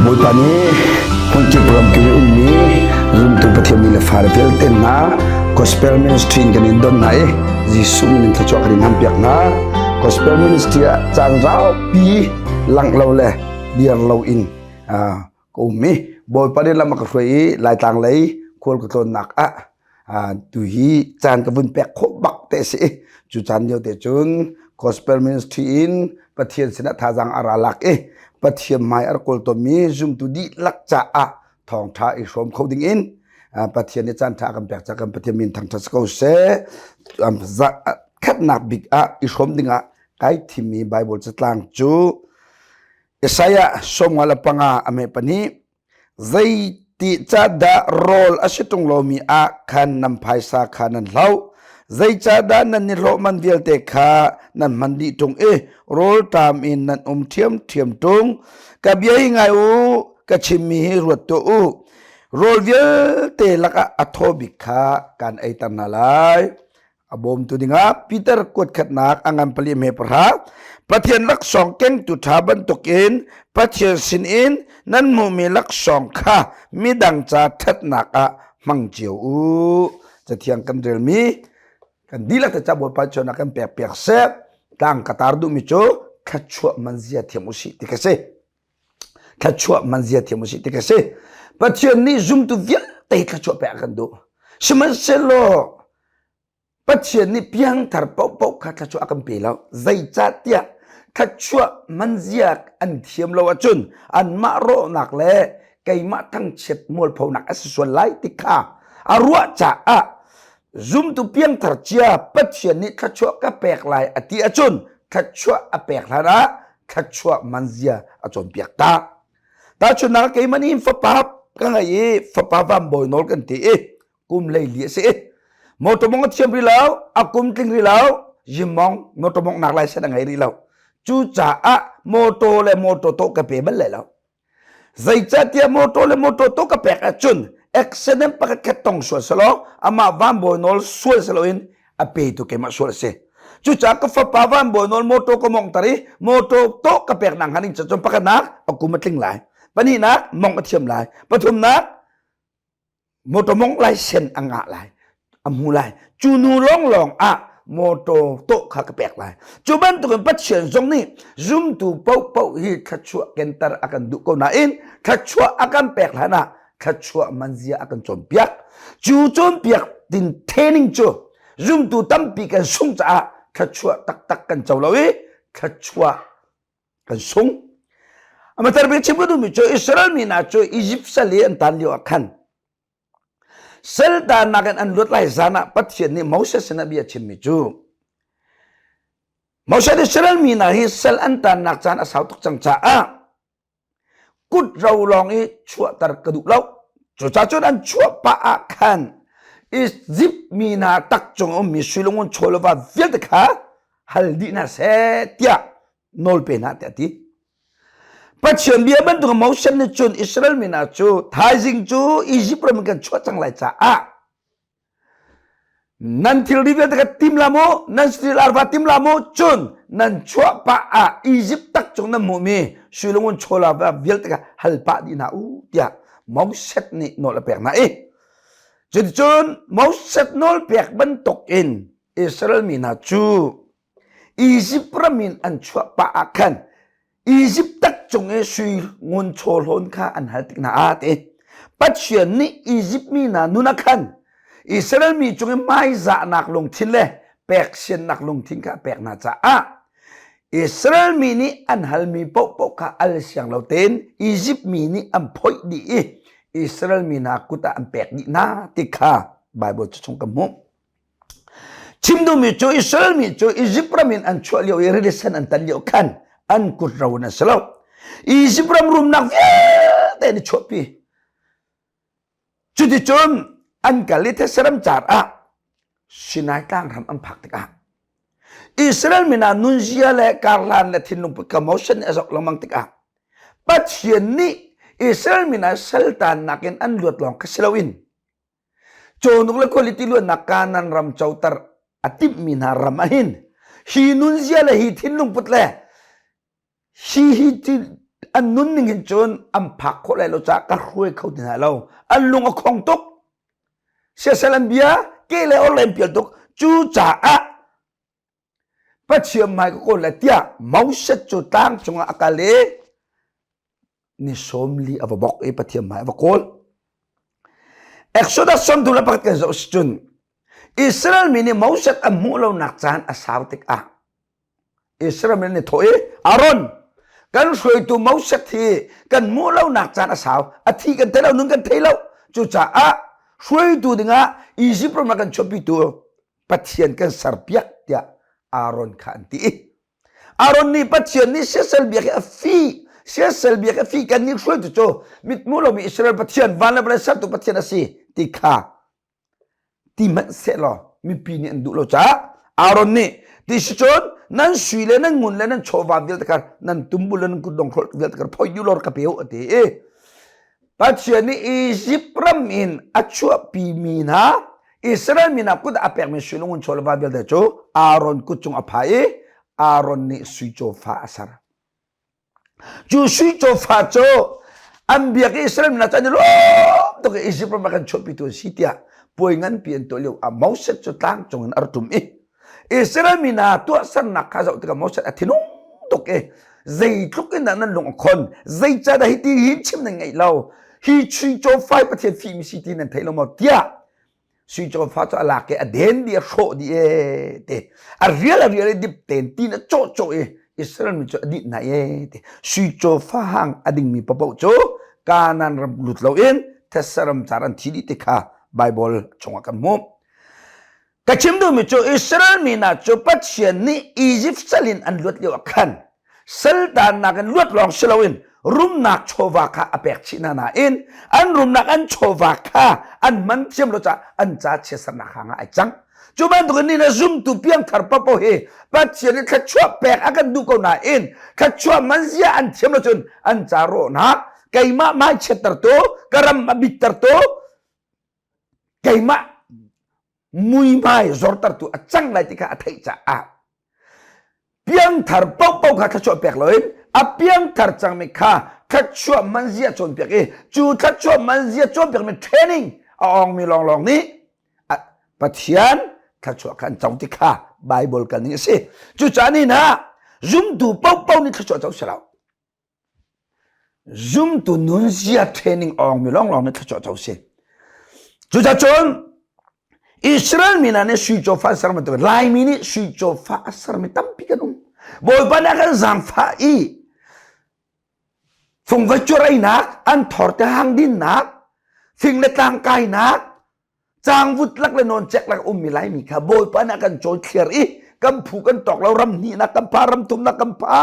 Bawipa nih hmunkip ramkip i ummi zumtu Pathian mi le fale vialte hna Gospel Ministry in kan in don hna i Jesuh min in thluachuah kan in hampiak hna. Gospel Ministry ah caan raupi langh lo le dir lo in ka um i Bawipa nih lam a ka hruai i Laitlang lei khual ka tlawnnak ah tu hi caan ka vun pek khawh bak te si cu caan lio te cun gospel ministry in Pathian sinah thazaang a ra lak i Pathian hmai a rak kawl tawnmi zumtu dihlak caah thawngṭha i hrawm kho ding in Pathian nih caan ṭha kan pek caah kan Pathian min thangṭhat si ko seh. Khatnak bik ah i hrawm ding ah kai thimmi Bible catlang cu Isaiah 55 a me pahnih Zeiticadah rawl a si ṭung lomi ah khan nan phaisa kha nan hloh? Zeicahdah nan nihlawh man vialte kha nan hman dih ṭung i rawlṭam in nan um ṭhiamṭhiam ṭung? Ka bia hi ngai u, ka chimmi hi ruat tuah u. Rawl vialte lakah a thaw bik kha kaan eiter hna lai. A bawmtu dingah Peter kuatkhatnak a ngan pali hme pahra Pathian laksawng kengtu ṭha bantukin Pathian sinin nan hmuhmi laksawng kha midang ca ṭhatnak ah hmang cio u. Cathiang kan relmi kan dihlak te ca Bawipa chawnak kan pek piak seh. Tlang ka tar duhmi cu thluachuah man zia thiam usih ti ka si. Thluachuah man zia thiam usih ti ka si. Pathian nih zumtu vialte thluachuah pek a kan duh. Sihmanhsehlaw Pathian nih piangthar paohpaoh kha thluachuah a kan pe lo. Zeicahtiah thluachuah manzia an thiam lo ahcun anmah rawhnak le keimah thangchiat mualphonak a si sual lai ti kha a ruah caah zumtu piangthar cia Pathian nih thluachuah ka pek lai a ti ahcun thluachuah a pek hlan ah thluachuah manzia a cawnpiak ta. Tahchunhnak keimah nih fapa ka ngei i fapa van bawi nawl kan ti i kum 14 a si. Motor mong a thiam rih lo, a kum tling rih lo, yimong motor mong nak license a ngei rih lo. Cucaah motor le motor to ka pe bal lai lo. Zeicahtiah motor le motor to ka pek ahcun accident pakhat khat tong sual selaw amah van bawi nawl sual seloin a petu keimah sual a si. Cucaah ka fapa van bawi nawl motor ka mong tar i motor to ka pek nak hnga ding cun pakhatnak a kum a tling lai. Pahnihnak mong a thiam lai. Pathumnak motor mong license a ngah lai a hmu lai cu nu lawnglawng ah motor tawh kha ka pek lai cu bantukin Pathian zong nih zumtu paohpaoh hi thluachuah kenter a kan duh ko nain thluachuah a kan pek hlan ah thluachuah manzia a kan cawnpiak cu cawnpiak tin training cu zumtu tampi kan sung caah thluachuah taktak kan co lo i thluachuah kan sung. Amatar bik chim ka duhmi cu Israel mi hna cu Egypt sal i an tan lio ah khan sal tannak in an luat lai zan ah Pathian nih Moses sinah bia chimmi cu Moses Israel mi hna hi sal an tannak caan a sau tuk cang caah kut ro lawng i chuahter ka duh lo. Cucaah cun an chuah pah ah khan Egypt mi hna tak cung ummi suilungun chawleva vialte kha hal dih hna seh tiah nawl pe hna tiah a ti. Pathian bia bantuk Moses nih cun Israel mi hna cu thaizing cu Egypt ram in kan chuah cang lai caah nan thilri vialte kha tim la mu nan stil arva tim la mu cun nan chuah pah ah Egypt tak cung nan hmuhmi suilungun chawla vialte kha hal pah dih hna u tiah Moses nih nawl a pek hna i cuticun Moses nawl pek bantuk in Israel mi hna cu Izipt ram in an chuah pah ah khan Izipt tak cung i sui ngun chawhlawn kha an hal tik hna ah ti. Pathian nih Izipt mi hna nun ah khan Israel mi cung i hmaizahnak lungthin le peksiannak lungthin kha a pek hna caah Israel mi nih an halmi paohpaoh kha al siang lo tein Izipt mi nih an phoih dih i Israel mi hna kut ah an pek dih hna ti kha Baibal cu chung ka hmuh. Chim duhmi cu Israel mi cu Izipt ram in an chuah lio i rili sen an tan lio khan an kut ro in an si lo. Izipt ram rumnak vialte an i chuahpi. Cuticun an kal i thetse ram car ah Sinai tlang ram an phak tikah Israel mi hna nunzia le karhlan le thinlung put kha Moses nih a zoh lengmang tikah Pathian nih Israel mi hna saltannak in an luat lawng kha si loin Cawhnuk le khualipi luatnak Kanaan ram coter a timhmi hna ram ahhin hi nunzia le hi thinlung put le hi hi ti An nunning hin cun an phak khawh lai lo caah ka hruai kho ti hna lo. An lung a khong tuk. Siasal an bia ke le or le an pial tuk. Cucaah Pathian hmai ka kawl lai tiah Moses cu tlang cungah a kal i ni 40 a va bok i Pathian hmai a va kawl. Exodus 31 kan zoh si cun Israel mi nih Moses an hmuh lonak caan a sau tikah Israel mi nih thawh i Aaron kan hruaitu Moses hi kan hmuh lonak caan a sau a thi kan thei lo nun kan thei lo cucaah hruaitu dingah Egypt ram ah kan chuahpitu Pathian kan serpiak tiah Aaron kha an ti. Aaron nih Pathian nih siasal biak hi a fi siasal biak a fi kan nih hruaitu cu mitmu lomi Israel Pathian van le vawlei sertu Pathian a si ti kha ti hmanh sehlaw mipi nih an duh lo caah Aaron nih ti si cun nan sui le nan ngun le nan chawva vialte kha nan tumbul le nan kutdong hrolh vialte kha phoi du lor ka pe u a ti i Pathian nih Izipt ram in a chuahpimi hna Israel mi hna kut ah a pekmi sui le ngun chaw le va vialte cu Aaron kut cung a pha i Aaron nih sui cawfa a ser. Cu sui cawfa cu an biak i Israel mi hna cu an i lawm tuk i Izipt ram ah kan chuahpitu an si tiah puai nganpi an tuah lio ah Moses cu tlang cung in a ra ṭum i Israel mi hna tuahsernak kha zoh tikah Moses a thinung tuk i zeitluk in dah nan lung a khon zeicahdah hi ti hin chim nan ngeih lo hi sui cawfai Pathian fihmi si ti nan thei lo maw tiah sui cawfa cu a lak i a den dih a hrawh dih e te a rial a rial i dip ten tin a cawh cawh i Israel mi cu a dih hna e te sui cawfa hang a dingmi papoh cu Kanaan ram lut loin thetse ram car an thi dih ti kha Bible chungah kan hmuh. Ka chim duhmi cu Israel mi hna cu Pathian nih Izipt sal in an luat lio ah khan saltannak in luat lawng si loin rumnak chawva kha a pek chih hna nain an rumnak an chawva kha an man thiam lo caah an ca chiatsernak hang ah ai cang. Cu bantukin ni na zumtu piangthar paohpaoh hi Pathian nih thluachuah pek a kan duh ko nain thluachuah man zia an thiam lo cun an ca rawhnak keimah mai chiattertu ka ram a bittertu keimah muihmai zortertu a cang lai ti kha a theih caah piangthar paohpaoh kha thluachuah pek loin a piangthar cangmi kha thluachuah manzia cawnpiak i cu thluachuah manzia cawnpiakmi training a awngmi lawnglawng nih Pathian thluachuah kha an co ti kha Bible kan ning a si. Cucaah ni hna zumtu paohpaoh nih thluachuah co si lo. Zumtu nunzia training awngmi lawnglawng nih thluachuah co si. Cucacun Israel mi hna nih sui cawfa an ser bantuk Laimi nih sui cawfa a sermi tampi kan um. Bawipa nih a kan zaangfah i fungva cureinak, an thor te hang dinnak, fing le tlang kainak, Cangvut lak le nawncek lak ummi Laimi kha Bawipa nih a kan cawi thliar i kan phu kan tawk lo ram hnihnak kan pha ram thumnak kan pha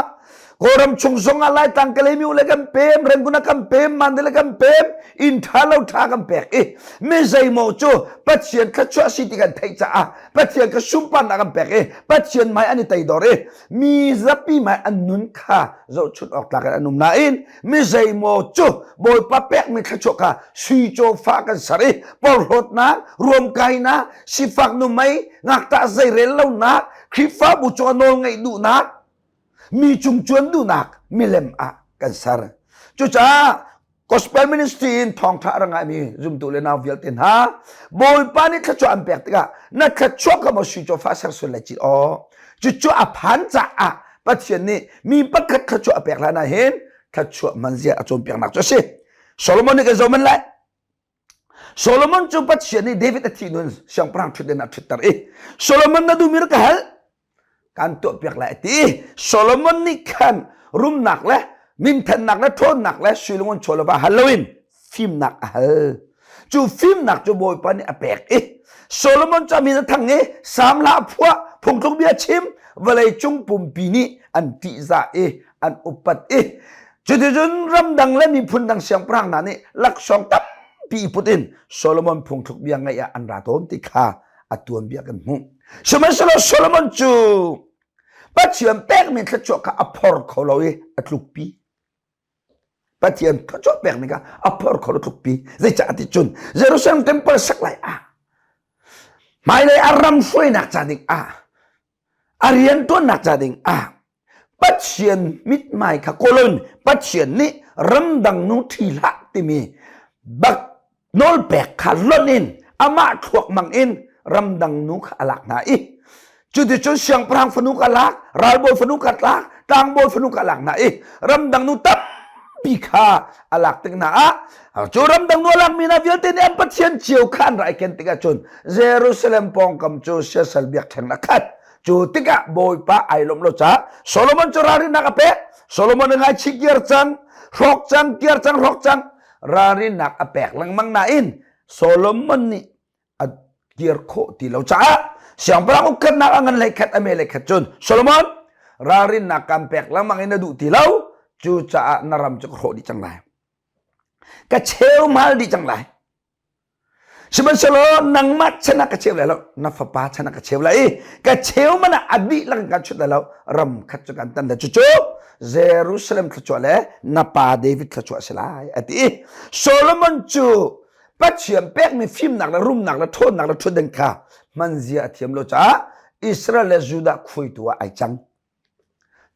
Kawlram chung zong ah Laitlang Kalaymyo le kan pem Rangoon ah kan pem Mandalay kan pem inn tha lo tha kan pek i mi zeimaw cu Pathian thluachuah si ti kan theih caah Pathian kha sunparnak kan pek i Pathian hmai an i teidor i mi zapi hmai an nun kha zohchunh awk tlak in an um nain mi zeimaw cu Bawipa pekmi thluachuah kha sui cawfa kan ser i porhlawtnak ruamkainak sifak numei ngaktah zeirel lonak Khrihfabu cungah nawl ngeih duhnak mi cung cuan duhnak milem ah kan ser cucaah gospel ministry in thawngtha a ra ngaimi zumtu le nau vialte hna Bawipa nih thluachuah an pek tikah na thluachuah kha maw sui cawfa ser sual lai ci aw cucu a phan caah Pathian nih mi pakhat thluachuah a pek hlan ah hin thluachuah manzia a cawnpiaknak cu a si. Solomon nih kan zoh man lai. Solomon cu Pathian nih David a thih nun siangpahrang ṭhutden ah ṭhutter i Solomon na duhmi ka hal kan tuahpiak lai a ti. Solomon nih khan rumnak le minthannak le ṭhawnnak le sui le ngun chaw le va hal loin fimnak a hal. Cu fimnak cu Bawipa nih a pek i Solomon cu a min a thang i Salm hla a phuah, phungtluk bia chim, vawlei cung pumpi nih an ṭihzah i an upat i cuticun ramdang le miphun dang siangpahrang hna nih laksawng tampi i put in Solomon phungthluk bia ngaih ah an ra tawn ti kha a tuanbia kan hmuh. Sihmanhsehlaw Solomon cu Pathian pekmi thluachuah kha a phor kho lo i a tlukpi. Pathian thluachuah pekmi kha a phor kho lo tlukpi. Zeicah ti cun Jerusalem temple sak lai ah hmailei a ram hruainak ca ding ah a riantuannak ca ding ah. Pathian mithmai kha kawlon Pathian nih ramdang nu ṭhi hlah timi bak nawlpek kha lonh in amah thluak mang in ramdang nu kha a lak hna i cuticun siangpahrang fanu ka lak ralbawi fanu ka lak tlangbawi fanu ka lak hna i ramdang nu tampi kha a lak tik hna ah cu ramdang nu a lakmi hna vialte nih an pathian cio kha an rai ken tikah cun Jerusalem pawngkam cu siasal biakṭheng a khat. Cu tikah Bawipa ai lawmh lo caah Solomon cu ralrinnak a pek. Solomon a ngaichih kiar cang, hrawk cang, kiar cang, hrawk cang. Ralrinnak a pek lengmang nain Solomon nih a kir khawh ti lo caah siangpahrang ukkhatnak a ngan hlei khat a me hlei khat cun Solomon ralrinnak kan pek lengmang in a duh ti lo cucaah na ram cu ka hrawh dih cang lai ka cheu mal dih cang lai Sihmanhsehlaw nangmah chan ah ka cheu lai lo, na fapa chan ah ka cheu lai i ka cheu man ah a dihlak in kan chut lai lo, ram khat cu kan tan lai. Cucu Jerusalem thluachuah le na pa David thluachuah a si lai, a ti i Solomon cu Pathian pekmi fimnak le rumnak le ṭhawnnak le ṭhutdan kha hmanzia a thiam lo caah Israel le Judah khuaitu ah ai cang.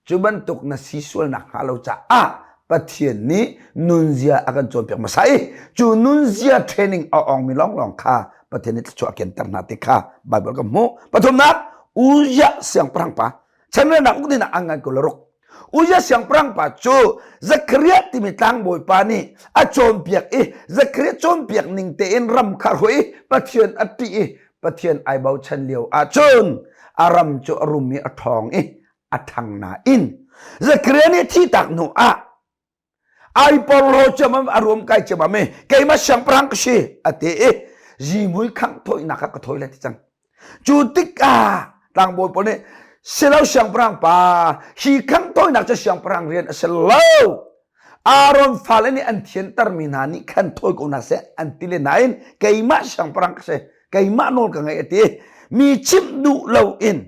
Cu bantuk na si sual nakhnga lo caah Pathian nih nunzia a kan cawnpiak hmasa i cu nunzia training a awngmi lawnglawng kha Pathian nih thluachuah a kenter hna ti kha Baibal kan hmuh. Pathumnak, Uzziah siangpahrang pa chanrelnak uk dingah an ngan ko le ruk. Uzziah siangpahrang pa cu Zekhariah timi tlangbawi pa nih a cawnpiak i Zekhariah cawnpiak ning tein ram kha hruai i Pathian a ṭih i Pathian ai bochan lio ahcun a ram cu a rum i a ṭhawng i a ṭhang nain Zekhariah nih thihtak hnu ah ai porhlaw ciammam a ruam kai ciammam i keimah siangpahrang ka si a ti i zihmui khangh thawinak ah ka thawi lai ti cang. Cu tikah tlangbawi pawl nih silo siangpahrang pa hi khangh thawinak cu siangpahrang rian a si lo Aaron fale nih an thiantermi hna nih khan thawi ko hna seh an ti le nain keimah siangpahrang ka si keimah nawl ka ngei a ti mi chimh duh loin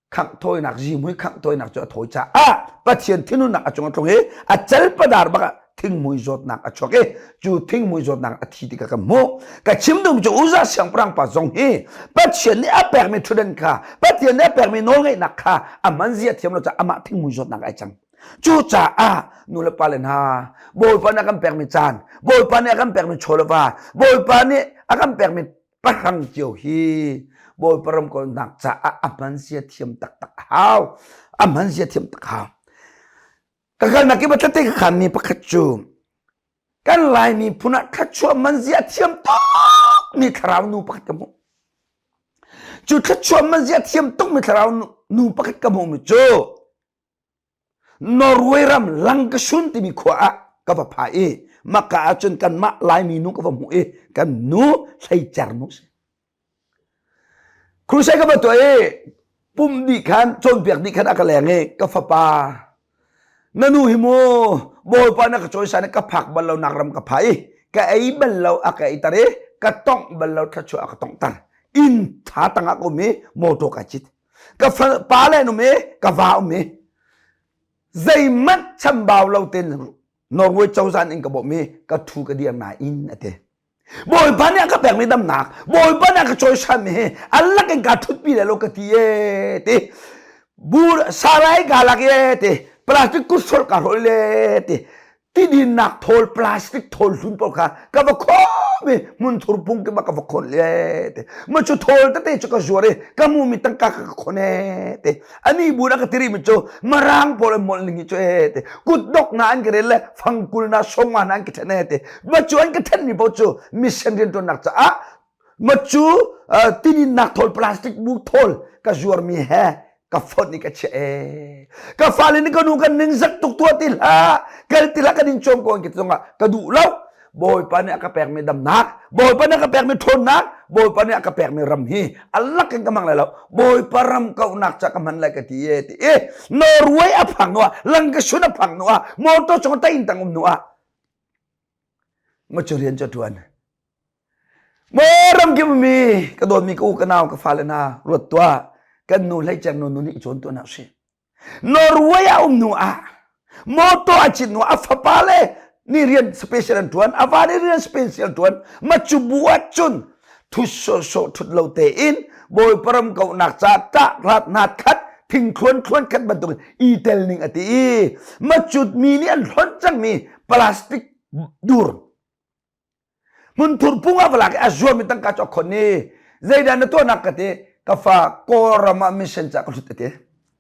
khangh thawinak zihmui khangh thawinak cu a thawi caah Pathian thinhunnak a cung a tlung i a calpadar bak ah thingmui zawtnak a chuak i cu thingmui zawtnak a thi tikah kan hmuh ka chim duhmi cu Uzzah siangpahrang pa zong hi Pathian nih a pekmi ṭhutdan kha Pathian nih a pekmi nawlngeihnak kha a man zia thiam lo caah amah thingmui zawtnak ai cang Cucaah nu le pa le hna Bawipa nih a kan pekmi caan, Bawipa nih a kan pekmi chaw le va, Bawipa nih a kan pekmi pahrang cio hi Bawipa ram kawlnak caah a hman zia thiam taktak a hau. A hman zia thiam tak hau. Ka kalnak i tlate ka khanmi pakhat cu kan Laimi phun ah thluachuah man zia thiam tukmi thlarau nu pakhat ka hmuh. Cu thluachuah man zia thiam tukmi thlarau nu pakhat ka hmuhmi cu Norway ram Langkasun timi khua ah ka va pha i maka ahcun kanmah Laimi nu ka va hmuh i kan nu hleicer nu si. Crusade ka va tuah i pum dih khan cawnpiak dih khan a ka leng i ka fapa na nu hi mu Bawipa na ka cawisan i ka phak bal lo nak ram ka pha i ka ei bal lo a ka ei tar i ka tongh bal lo thluachuah a ka tongh tar inn tha tangah ka um i motor ka cit ka pa le an um i ka va um i zeihmanh chambau lo ten Norway cozah in ka bawmh i ka thu ka dir nain a ti Bawipa nih a ka pekmi damnak Bawipa nih a ka cawisanmi hi a lak in kaa thutpi le lo ka ti e ti bur sarai ka lak e ti plastic kut ka hrawl le ti tidinnak thawl plastic thawl hlun pawl kha ka va khawm i hmunthur pung ki ma ka va khon le te ma cu thawl tete cu ka zuar i ka mu mi tangka ka ka khon e te ani bu na ka tiri mi cu marang pawl an molh ning hi cu e te kutdok na an ka rel le fangkul na songwa na an ka then e te ma cu an ka then mi pawl cu mission riantuannak caah ma cu tininnak thawl plastic bu thawl ka zuar mi he ka fonh i ka chiah e ka fale nih ka nu kan ning zak tuk tuah ti hlah kal ti hlah kan in cawm ko an ki zongah ka duh lo bawipa nih a ka pekmi damnak bawipa nih a ka pekmi ṭhawnnak bawipa nih a ka pekmi ram hi a lak in ka mang lai lo bawipa ram kauhnak ca ka hman lai ka ti e ti e Norway a phang nu ah Langkasun a phang nu ah motor cung tain tang um nu ah ma cu rian cu ṭuan Maw ramkip mi ka dawtmi ka u ka nau ka fale hna ruat tuah kan nu hleiceng nu nu nih i cawn tuah hna usih. Norway ah um nu ah motor a cit nu a fapa le ni rian special an tuan a va nih rian special tuan ma cu bu ah cun thut sawhsawh thut lo tein bawipa ram kauhnak ca tah hlat nat khat. thingthluan thluan khat bantuk i tel ning a ti i macut mi nih an hlonh cangmi plastic dur hmunthur pung ah va lak i a zuarmi tangka cu a khon i zeidah na tuahnak ka ti ka fa Kawlram ah mission ca ka hlut a ti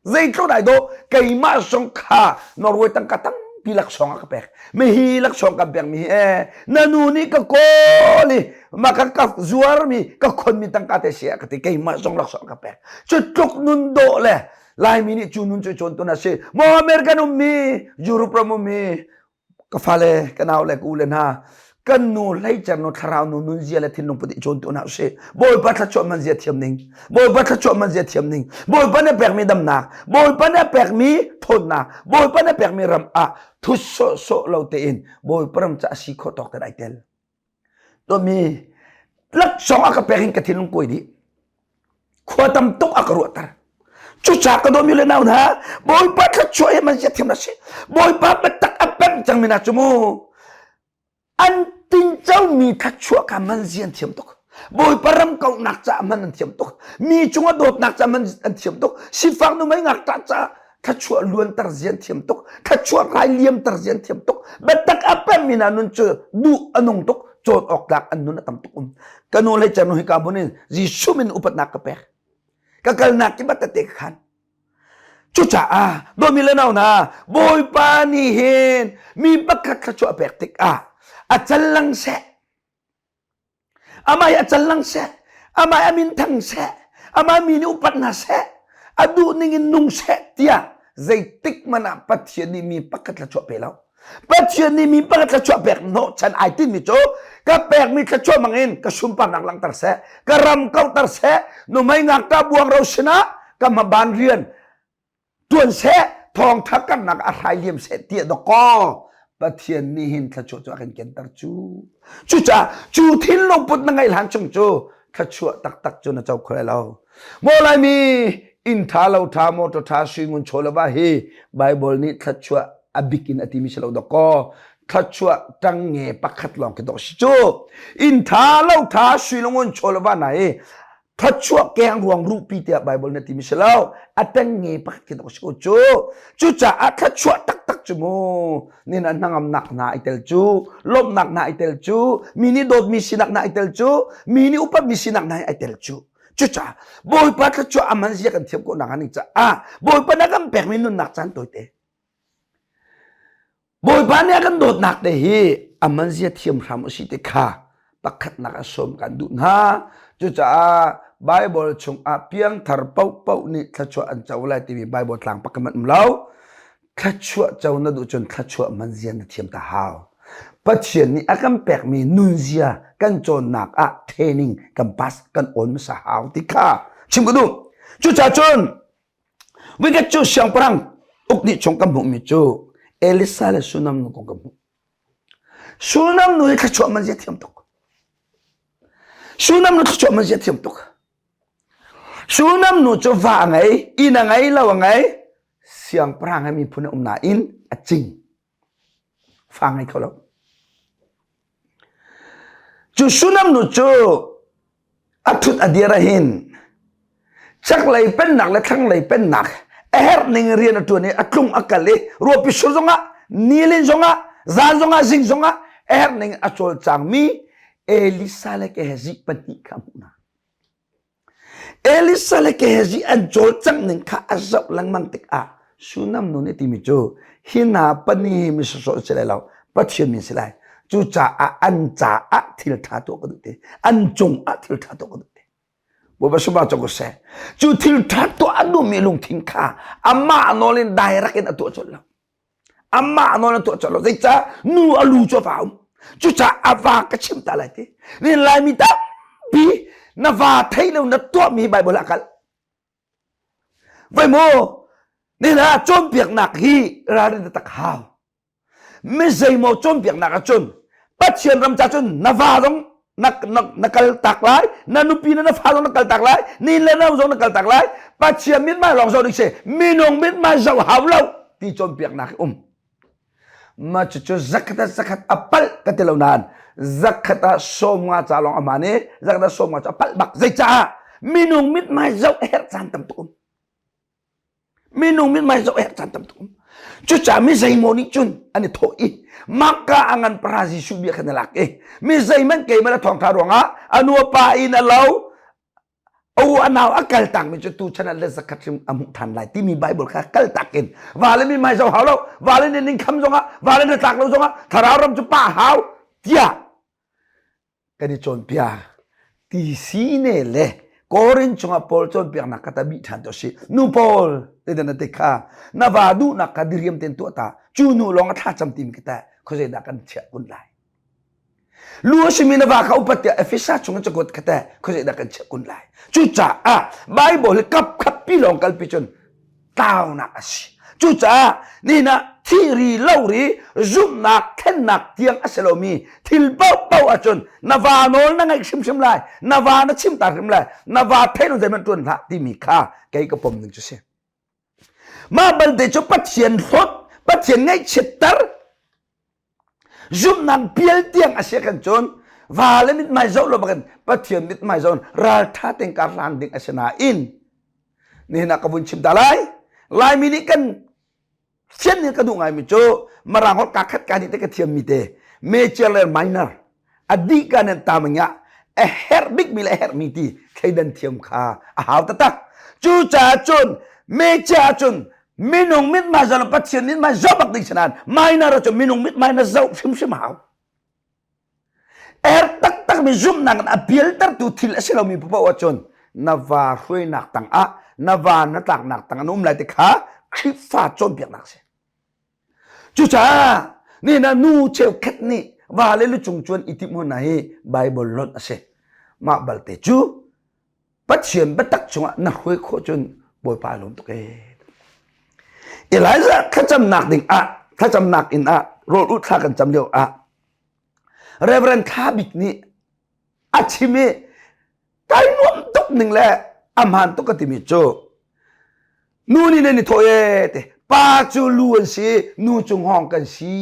zeitluk dai dawh keimah zong kha Norway tangka tampi laksawng a ka pek mihi laksawng kan pek mi hi eh na nu nih ka kawl i ma ka ka zuar mi ka khon mi tangka te si ka ti keimah zong laksawng ka pek cu tluk nun dawh le Laimi nih cu nun cu cawn tun a si maw American ummi Europe ram ummi ka fale ka nau le ka u le hna kan nu hleicer nu thlarau nu nun zia le thinlung put i cawn tu hna usih bawipa thluachuah man zia thiam ning bawipa thluachuah man zia thiam ning bawipa na pekmi damnak bawipa na pekmi thawnnak bawipa na pekmi ram ah thut sawhsawh lo tein bawipa ram ca si khawh tawk te ai tel Tuahmi laksawng a ka pek in ka thinlung kuai dih. Khua tam tuk a ka ruahter. Cucaah ka dawmi le nau hna, Bawipa thluachuah hi man thiam na si. Bawipa biatak a pemh cangmi hna cu mu an tincomi thluachuah kha man zian thiam tuk. Bawipa ram kauhnak caah man an thiam tuk. Mi cungah dawtnak caah man an thiam tuk. Sifak nu mei ngakṭah caah thluachuah luanter zian thiam tuk thluachuah rai liamter zian thiam tuk biatak a pemmi hna nun cu duh a nung tuk cawn awk tlak an nun a tam tuk um ka nu le canu hi ka mun in Jesuh min upatnak ka pek ka kalnak ki bat te khan cucaah dawmi le nau na bawipa nih hin mi pakhat thluachuah pek tikah a cal lang seh Amah hi a cal lang seh, amah hi a min thang seh, amah mi nih upat hna seh, a duh ning in nung seh tiah zeitik hmanh ah Pathian nih mi pakhat thluachuah pe lo. Pathian nih mi pakhat thluachuah pek hnawhchan ai tinmi cu ka pekmi thluachuah bangin ka sunparnak langhter seh, ka ram kauhter seh, nuhmei ngakṭah buangro sinah ka hmaban rian tuan seh thawngtha karnak a hrai liam seh tiah dawkaw Pathian nih hin thluachuah cu a kan kenter cu cucaah cu thinlung put na ngeih hlan chung cu thluachuah taktak cu na co kho lai lo maw laimi inn tha lo tha motor tha sui ngun chaw le va hi Bible nih thluachuah a bik in a timi si lo dawkaw thluachuah ṭang nge pakhat lawng khi dawh si cu inn tha lo tha sui le ngun chaw le va na hi thluachuah keng ruang ruhpi tiah Bible na timi si lo a tengnge pakhat khi si ko cu cucaah thluachuah taktak cu mu nin ah hnangamnak hna ai tel cu lawmhnak hna ai tel cu mi nih dawtmi sinak hna ai tel cu mi nih upatmi sinak hna ai tel cu cucaah Bawipa thluachuah aman zia kan thiam khawh nak ning caah Bawipa na kan pekmi nunnak caan tawite Bawipa nih a kan dawtnak te hi a man zia thiam hram u sih ti kha pakhatnak a sawm kan duh hna. Cucaah Bible chungah piangthar paohpaoh nih thluachuah an co lai timi Bible tlang pakhat hmanh um lo. Thluachuah co na duh cun thluachuah man zia na thiam ta hau. Pathian nih a kan pekmi nunzia kan cawnnak ah training kan pass kan awn hmasa hau ti kha chim ka duh. Cucaah cun Voikhat cu siangpahrang uk nih chung kan hmuhmi cu Elisa le Sunam nu kong kan hmuh. Sunam nu hi thluachuah man zia thiam tuk. Sunam nu thluachuah man zia thiam tuk. Sunam nu cu va a ngei, inn a ngei, lo a ngei, siangpahrang he miphun a um nain a cing. Fa ngei kho lo. Cu Sunam nu cu a ṭhut a dir ahhin chaklei pennak le thlanglei pennak a herh ning rian a ṭuan i a tlung a kal i ruahpi sur zongah nilin zongah zan zongah zing zongah a herh ning a cawlcangmi Elisa le Gehazi pahnih kha a hmuh hna. Elisa le Gehazi an cawlcangh ning kha a zoh lengmang tikah Sunam nu nih timi cu hi hna pahnih hi mi sawsawh an si lai lo Pathian min si lai cucaah an caah thil ṭha tuah ka duh ti an cungah thil ṭha tuah ka duh ti Bawipa sumah cawk seh cu thil ṭha tuah a duhmi lungthin kha amah nawl in direct in a tuah colh lo amah nawl a tuah colh lo zeicah nu a lu cu a va um cucaah a va ka chim ta lai ti ni laimi tampi na va thei lo na tuahmi Bible ah kal Vai maw nina cawnpiaknak hi ralrin tak hau mi zeimaw cawnpiaknak ahcun Pathian ram ca cun na va zong na, na, na kal tak lai na nupi na na fa zong na kal tak lai ni le no zong na kal tak lai Pathian mithmai lawng zoh ding si minung mithmai zoh hau lo ti cawnpiaknak hi um ma cucu zakhat ah zakhat a palh ka ti lo nain zakhat ah 50 ca lawng a hmaan i zakhat ah 50 cu a palh bak zeicaah minung mithmai zoh a herh caan tam tuk um. Minung mithmai zoh herh caan tam tuk um. Cucaah mi zeimaw nih cun an i thawh i Makka a ngan para Jesuh bia khan a lak i mi zeihmanh keimah le thawngṭha ruangah a nu a pa in a lo a u a nau a kal takmi cu tu chan ah le zakhat hrim a hmuh ṭhan lai timi Bible kha kal tak in vale mi hmai zoh hau lo vale nih ning kham zongah vale na tlak lo zongah thlarau ram cu pa hau tiah kan i cawnpiak ti si ne le Korin chungah Paul cawnpiaknak kha ta bih ṭhan to si nu Paul te na te kha na va duhnak kha diriam ten tuah ta cu nu lawng a thla cam tim ki ta khuazei dah kan chiah kun lai lu a simi na va kha upat tiah Efesa chung cakuat kha ta khuazei dah kan chiah kun lai cucaah Bible hi kap khat pi lawng kalpi cun tlaunak a si. Cucaah nihin ah thihri lori zumhnak thlennak tiang a si lomi thil paohpaoh ahcun na va nawl na ngaih hrimhrim lai, na va na chim ta hrim lai, na va theih lo zeihmanh ṭuan hlah timi kha kei ka pom ning cu si. Mah balte cu Pathian hlawt, Pathian ngaihchiatter, zumhnak pial tiang a si kan cun va le mithmai zoh lo bakin Pathian mithmai zoh raltha tein kar hlang ding a si nain nihin ah ka vun chim ta lai Laimi nih kan sian nih ka duh ngaimi cu Mirang holh ka khat ka nih te ka thiam mi te major le minor a dih ka nan tam nya a herh bik mi le a herh mi ti thleidan thiam kha a hau taktak cucaah cun major cun minung mithmai zoh Pathian mithmai zoh bak ding si nain minor cu minung mithmai na zoh hrimhrim hau er taktak mi zumhnak in a pialtertu thil a si lomi paoh ahcun na va hruainak tangah na va na tlaknak tang an um lai ti kha Khrihfa cawnpiaknak si cucaah ni na nu cheukhat nih va le lucung cuan i timh hna hi Bible lonh a si mah balte cu Pathian biatak chungah na hruai khawh cun Bawipa lawm tuk ee. Elijah thlacamnak ding ah thlacamnak inn ah rawl ulh thla kan cam lio ah Reverend Thla Bik nih a chim i kai nuam tuk ning le a hmaan tuk ka timi cu Nu nih nan i thawh ee te pa cu lu an si nu cu hngawng kan si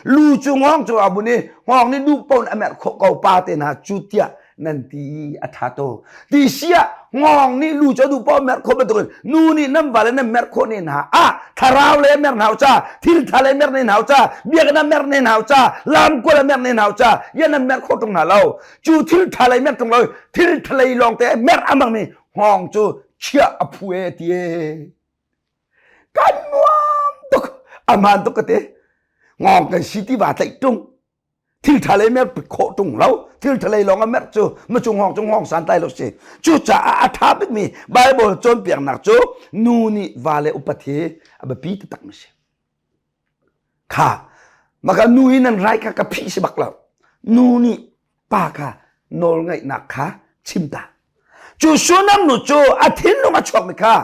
lu cu hngawng cu abu nih hngawng nih duh paoh in a merh khawh ko pa te hna cu tiah nan ti a tha to ti si ah hngawng nih lu cu a duh paoh merh khawh bantukin nu nih nan vale nan merh khawh ne hna ah thlarau le merh hna ca thil tha le merh ne hna ca biakinn ah merh ne hna ca lamkual ah merh ne hna ca ya nan merh khawh tung hna lo cu thil tha lei merh tung lo thil tha lei lawng te merh amang mi hngawng cu chiah a phu e ti e kan nuam tuk aman tuk ka te ngong kan si ti va tlaih tung thil tha lei mer pit khawh tung lo thil tha lei lawng a mer cu ma cu ngong cu ngong san tai lo si cu caah a tha bik mi bible cawnpiaknak cu nu nih va le upat hi a biapi taktak mi si Kha maka nu i nan rai kha ka phih si bak lo. Nu nih pa kha nawlngaihnak kha chim ta. Cu Sunam nu cu a thinlung a chuakmi kha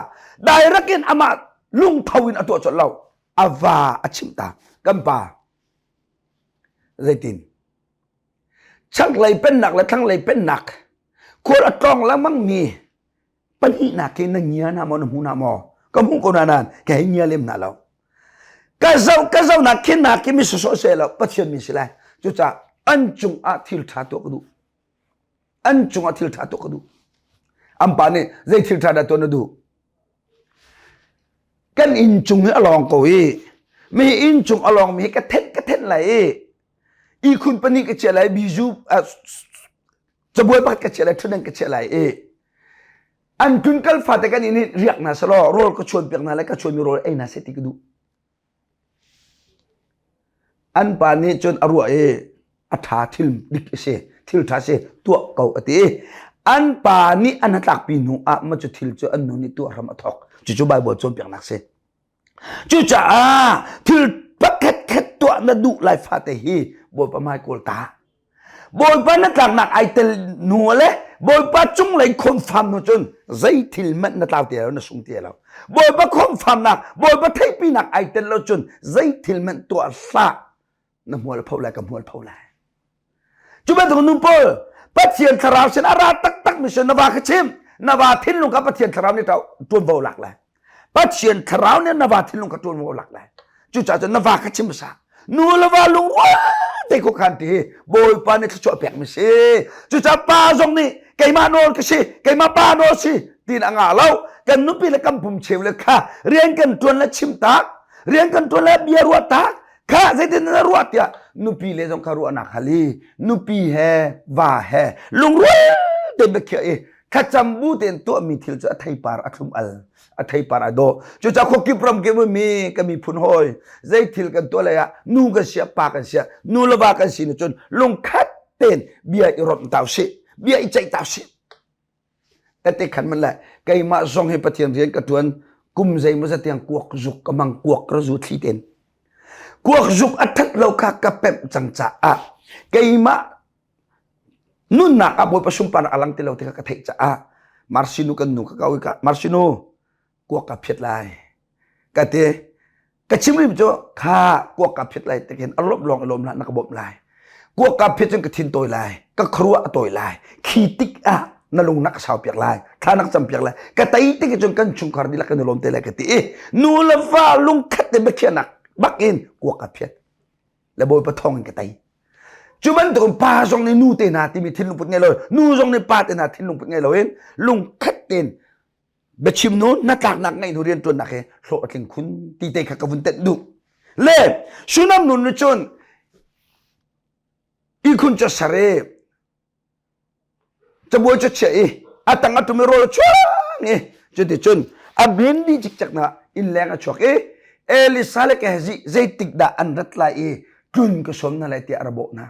direct in amah lungtho in a tuah colh lo. A va a chimh ta. Kan pa zeitin chaklei pennak le thlanglei pennak khual a tlawng lengmang mi pahnihnak khi na ngia na maw na hmu na maw ka hmuh ko na nan ka hei ngia lem na lo ka zoh ka zoh nak khin na khi mi sawsawh se lo pathian mi si lai cucaah an cung ah thil tha tuah ka duh an cung ah thil tha tuah ka duh an pa nih zei thil tha dah tuah na duh kan inn cung hi a lawng ko i mi inn cung a lawng mi hi ka then ka then lai i ihkhun pahnih ka chiah lai bizu cabuai pakhat ka chiah lai ṭhutdan ka chiah lai i an tlun kal fate kan inn riak hna selaw rawl ka chuan piak hna lai ka chuanmi rawl ei hna seh ti ka duh an pa nih cun a ruah i a ṭha thil dik a si thil ṭha si tuah ko a ti an pa nih an hnatlakpi hnu ah ma cu thil cu an nu nih tuah hram a thawk cucu Bible cawnpiaknak si Cucaah thil pakhat khat tuah na duh lai fate hi Bawipa hmai kawl ta. Bawipa na tlaknak ai tel hnu le Bawipa cunglei khonfam hnu cun zei thil hmanh na tlau ti lo na sung ti lo. Bawipa khonfamnak Bawipa theihpinak ai tel lo cun zei thil hmanh tuah hlah na hmual pho lai ka hmual pho lai. Cu bantuk nu pawl Pathian thlarau sin a ra taktak mi sin na va kha chim na va thinlung kha Pathian thlarau nih ṭuanvo lak lai Pathian thlarau nih na va thinlung kha ṭuanvo lak lai cucaah cun na va kha chim hmasa nu le va lungrual te ko khan ti hi Bawipa nih thluachuah pek mi si cucaah pa zong nih keimah nawl ka si keimah pa nawl si Tin a ngah lo. Kan nupi le kan pum cheu le kha rian kan ṭuan le chim tak, rian kan ṭuan le bia ruah tak, kha zeitin na ruah tiah nupi le zong kha ruahnak hal i nupi he va he lungrual tein biakhiah i thlacam bu tein tuahmi thil cu a theipar a thlum al a theipar a dawh cucaah khuakip ram kip mi ka miphun hawi zei thil kan tuah lei ah nu kan sia pa kan sia nu le va kan si na cun lungkhat tein bia i romh tau sih bia i ceih tau sih Tete khan man le keimah zong hi Pathian rian ka tuan kum zeimaw zat tiang kuak zuk ka mang kuak ka zu thli ten kuak zuk a that lo kha ka pemh cang caah keimah nunnak ah Bawipa sunparnak a lang ti lo ti kha ka theih caah Marsinu kan nu ka kau i ka Marsinu kuak ka phiat lai ka ti ka chim rim cu kha kuak ka phiat lai tikin a lawmh lawng i lawm hlah na ka bawmh lai kuak ka phiat cun ka thin tawi lai ka khuaruah a tawi lai khi tik ah na lung na ka sau piak lai thla na ka cam piak lai ka tei tik cun kan chungkhar dihlak kan i lawm te lai ka ti i nu le va lungkhat te biakhiahnak bak in kuak ka phiat le bawipa thawng in ka tei cu bantukin pa zong nih nu te hna timi thinlung put ngei lo nu zong nih pa te hna thinlung put ngei lo in lungkhat tein biachim nu hnatlaknak ngeih hnu rianṭuannak he hlawh a tling khun ti te kha ka vun tenh duh le Sunam nun nih cun ihkhun cu ser i cabuai cu chiah i a tang a tum i rawl a chuang i cuti cun a bin dih cikcek na inn leng a chuak i Elisa le Gehazi zeitik dah an rat lai i tlun ka sawm hna lai tiah a ra bawh hna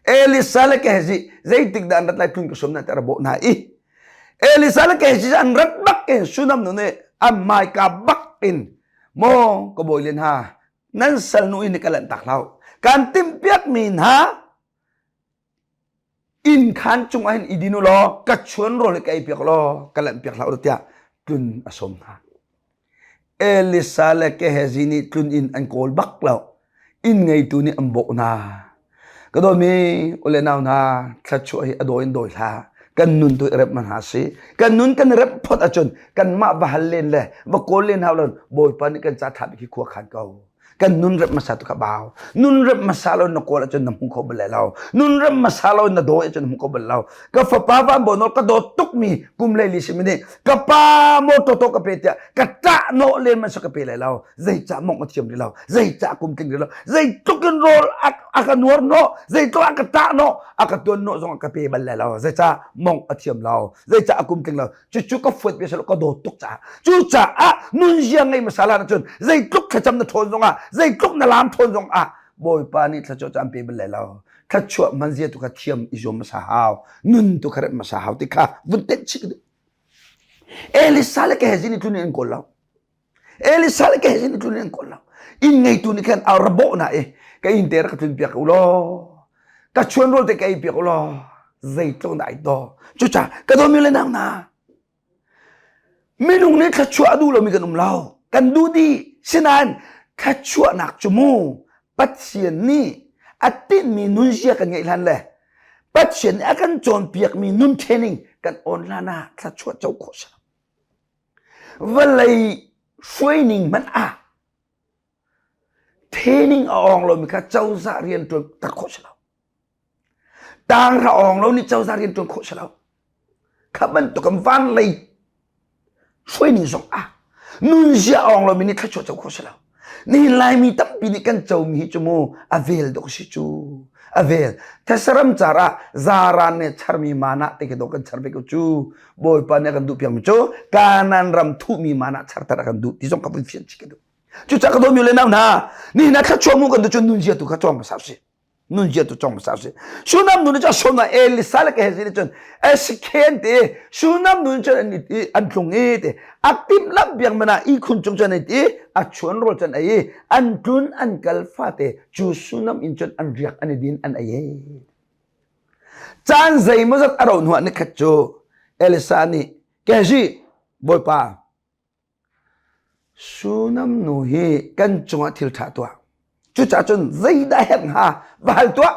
Elisa le Gehazi zeitik dah an rat lai tlun ka sawm hna tiah a ra bawh hna i Elisa le Gehazi an rat bak in Sunam nu nih an hmaika bak in maw ka bawi len ha nan sal nu in ka lanh tak hlah kan timhpiak mi hna inn khan cung ah hin i din u law ka chuan rawl hi ka ei piak law ka lanh piak hlah u tiah tlun a sawm hna. Elisa le Gehazi nih tlun inn an kawl bak lo. Inn ngeitu nih an bawh hna. Ka dawmi ule nau hna thluachuah hi a dawi in dawi hlah. Kan nun tu i remh hna si. Kan nun kan remh phot ahcun kanmah va hal len le va kawl len hau lo Bawipa nih kan ca ṭha bik hi khua khan ko. Kan nun remh hmasa tu kha bau. Nun remh hmasa lo na kawl ahcun na hmu kho bal lai lo. Nun remh hmasa lo na dawi ahcun na hmu kho bal lo. Ka fapa van baw nawl ka dawt tukmi kum leili simi nih ka pa motor to ka pe tiah ka ṭah nawh len man ka pe lai lo. Zeicah mong a thiam rih lo. Zeicah kum tling rih lo. Zeitluk in rawl a ka nuar nawh, zeitluk a ka ṭah nawh, a ka tuan nawh zong a ka pe bal lai lo. Zeicah mong a thiam lo. Zeicah a kum tling lo. Cucu ka fuat bia ka dawt tuk caah. Cucaah nunzia ngei hmasa lan ahcun zeitluk thlacam na ṭhawn zongah, zeitluk na laam ṭhawn zongah Bawipa nih thluachuah cu an pe bal lai lo. Thluachuah hmanzia tu kha thiam i zuam hmasa hau. Nun tu kha remh hmasa hau ti kha vun tenh chih ka duh. Elisa le Gehazi nih tlun in an kawl lo. Elisa le Gehazi nih tlun in an kawl lo. Inn ngeitu nih khan a ra bawh na i ka inn te rak ka tlun piak u law ka chuan rawl te ka ei piak u law zeitluk dah ai daw. Cucaah ka dawmi le nau hna minung nih thluachuah a duh lomi kan um lo. Kan duh dih. Sinain thluachuahnak cu mu Pathian nih a tinhmi nunzia kan ngeih hlan le Pathian nih a kan cawnpiakmi nun training kan awn hlan ah thluachuah co khawh si. Vawlei hruaining hmanh ah training a awng lomi kha cozah rian ṭuan tak khawh si lo. Tanghra awng lo nih cozah rian ṭuan khawh si lo. Kha bantuk in van lei hruaining zong ah nunzia awng lomi nih thluachuah co khawh si lo. Nihin Laimi tampi nih kan comi hi cu mu a vel dawk si cu. A vel. Thesaram car ah zaran nih charmi mana te khi dawh kan char ve ko cu. Bawipa nih a kan duh piakmi cu Kanaan ram thuhmi mana charter a kan duh ti zong ka vun fian chih ka duh. Cucaah ka dawmi le nau hna, nihin ah thluachuah mu kan duh cu nunzia tu kha cawng hmasa usih. Nunzia tu cawng hmasa usih. Sunam nu nih cun Shona Elisa le Gehazi nih cun Esikhen ti Sunam nu cun an i an tlung i ti a timhlamh biak man ah ihkhun cung cun an i a chuan rawl cun ei i an tlun an kal fate cu Sunam inn cun an riak an i din an ei. Caan zeimawzat a rauh hnuah nikhat cu Elisa nih Gehazi bawipa Sunam nu hi kan cungah thil ṭha tuah. Cucaah cun zeidah herh hnga va hal tuah.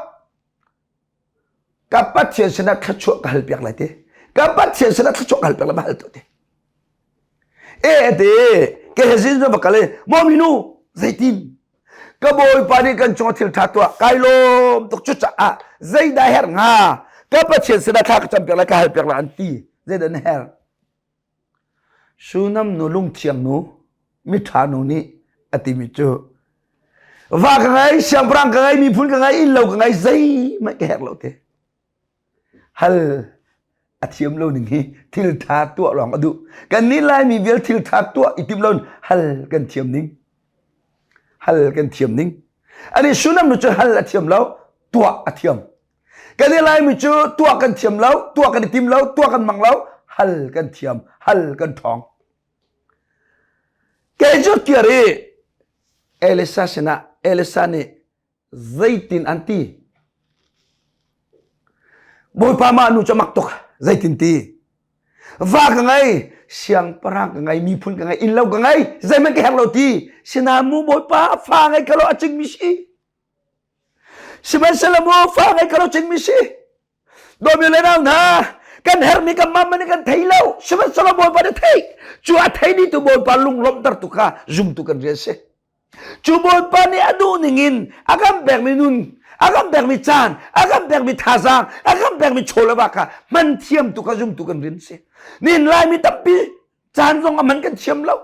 Ka Pathian sinah thluachuah ka hal piak lai ti. Ka Pathian sinah thluachuah ka hal piak lai va hal tuah ti. E te Gehazi cu va kal i maw minu zeitin ka bawipa nih kan cungah thil ṭha tuah kai lawm tuk cucaah zeidah herh hnga ka Pathian sinah thla ka cam piak lai ka hal piak lai an ti zeidah na herh. Sunam nu lungthiang nu miṭha nu nih a timi cu va ka ngei siangpahrang ka ngei miphun ka ngei innlo ka ngei zeihmanh ka herh lo te hal a thiam lo ning hi thil ṭha tuah lawng a duh kan nih Laimi vial thil ṭha tuah i tim lo hal kan thiam ning hal kan thiam ning ani Sunam nu cu hal a thiam lo tuah a thiam Kan i Laimi cu tuah kan thiam lo, tuah kan i tim lo, tuah kan mang lo, hal kan thiam, hal kan ṭhawng. Kei cu kir i Elisa sinah Elisa nih zeitin an ti? Bawipa mah nu cu mak tuk zeitin ti? Va ka ngei, siangpahrang ka ngei, miphun ka ngei, innlo ka ngei, zeihmanh ka herh lo ti. Sinain mu Bawipa fa ngei ka lo a cingmi si. Sihmanhsehlaw maw fa ngei kho lo cingmi si. Dawmi le nau hna, kan herhmi kan mam nih kan thei lo. Sihmanhsehlaw Bawipa nih theih. Cu a thei dihtu Bawipa lunglawmhtertu kha zumtu kan rian si. Cu Bawipa nih a duh ningin a kan pekmi nun, a kan pekmi caan, a kan pekmi thazaang, a kan pekmi chaw le va kha hman thiamtu kha zumtu kan rian si. Nihin Laimi tampi caan zong a man kan thiam lo.